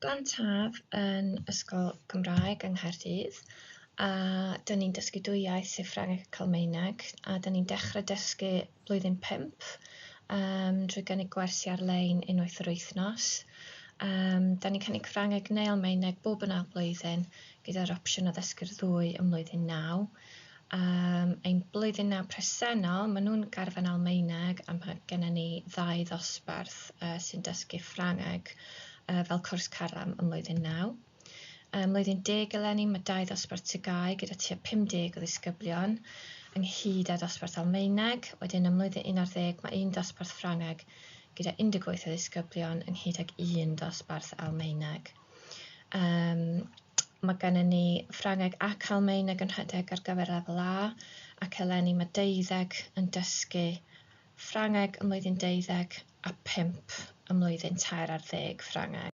Glan Taf yn ysgol Gymraeg yng Nghaerdydd a 'dyn ni'n dysgu dwy iaith sef Ffrangeg ac Almaeneg a 'dyn ni'n dechrau dysgu blwyddyn pump um, drwy gynnig gwersi ar-lein unwaith yr wythnos. Um, 'dyn ni'n cynnig Ffrangeg neu Almaeneg bob yn ail blwyddyn gyda'r opsiwn o ddysgu'r ddwy ym mlwyddyn naw. Um, ein blwyddyn naw presennol, maen nhw'n garfan Almaeneg a mae gennym ni ddau ddosbarth uh, sy'n dysgu Ffrangeg uh, fel cwrs carlam ym mlwyddyn naw. Ym mlwyddyn deg eleni, mae dau ddosbarth TGAU gyda tua 50 o ddisgyblion, ynghyd â dosbarth Almaeneg. Wedyn ym mlwyddyn 11, mae un dosbarth Ffrangeg gyda 18 o ddisgyblion, ynghyd ag un dosbarth Almaeneg. Um, mae gennym ni Ffrangeg ac Almaeneg yn rhedeg ar gyfer lefel A, ac eleni mae deuddeg yn dysgu Ffrangeg ym mlwyddyn deuddeg a phump ym mlwyddyn tair ar ddeg Ffrangeg.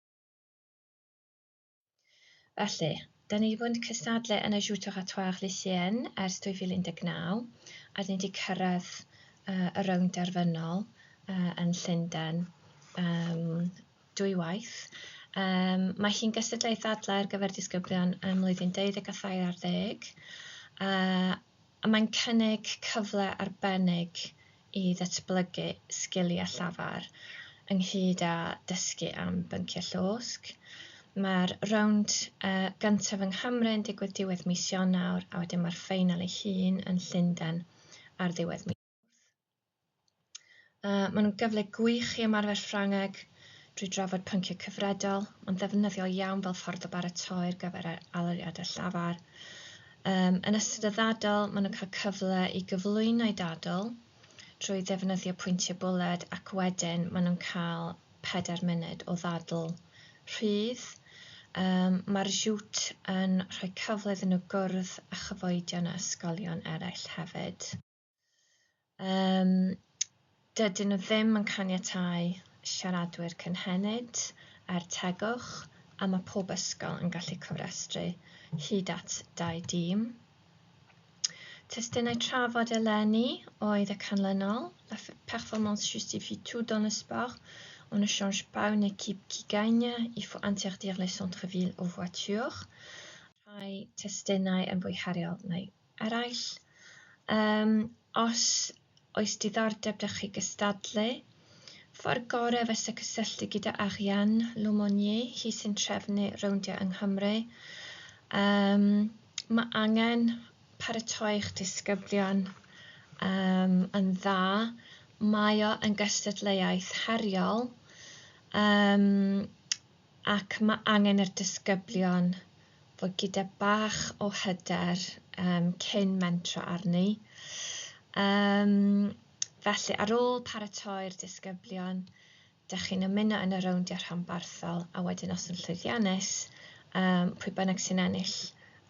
Felly, da ni wedi bod yn cystadlu yn y Joute Oratoire Lycéenne ers 2019, a da ni wedi cyrraedd uh, y rownd derfynol uh, yn Llundain. Um, dwywaith. Um, mae hi'n gystadleuaeth ddadlau ar gyfer disgyblion ym mlwyddyn deuddeg a thair ar ddeg, uh, a mae'n cynnig cyfle arbennig i ddatblygu sgiliau llafar ynghyd â dysgu am bynciau llosg. Mae'r rownd uh, gyntaf yng Nghymru yn digwydd diwedd mis Ionawr a wedyn mae'r ffeinal ei hun yn Llundain ar ddiwedd mis Uh, maen nhw'n gyfle gwych i ymarfer Ffrangeg drwy drafod pynciau cyfredol. Mae'n ddefnyddiol iawn fel ffordd o baratoi ar gyfer alwriadau llafar. Um, yn ystod y ddadl, maen nhw'n cael cyfle i gyflwyno eu dadl drwy ddefnyddio pwyntiau bwled ac wedyn maen nhw'n cael pedair munud o ddadl rhydd. Um, Mae'r joute yn rhoi cyfle iddyn nhw gwrdd â chyfoedion a ysgolion eraill hefyd. Um, dydyn nhw ddim yn caniatáu siaradwyr cynhenid er tegwch a mae pob ysgol yn gallu cofrestru hyd at dau dîm. Testunau trafod eleni oedd y canlynol. La performance justifie tout dans le sport. On ne change pas une équipe qui gagne. Il faut interdire les centres-villes aux voitures. Rhai testunau yn fwy heriol neu eraill. Um, os oes diddordeb 'da chi gystadlu, ffordd gorau fysa cysylltu gyda Ariane L'aumônier, hi sy'n trefnu rowndiau yng Nghymru. Um, mae angen paratoi eich disgyblion um, yn dda. Mae o yn gystadleuaeth heriol um, ac mae angen i'r disgyblion fod gyda bach o hyder um, cyn mentro arni. Um, felly, ar ôl paratoi'r disgyblion, dych chi'n ymuno yn y rowndiau rhanbarthol a wedyn os yn llwyddiannus, um, pwy bynnag sy'n ennill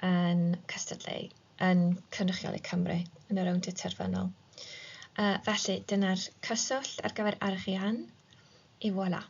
yn cystadlu, yn cynrychioli Cymru yn y rowndiau terfynol. Uh, felly, dyna'r cyswllt ar gyfer Arian. Et voilà.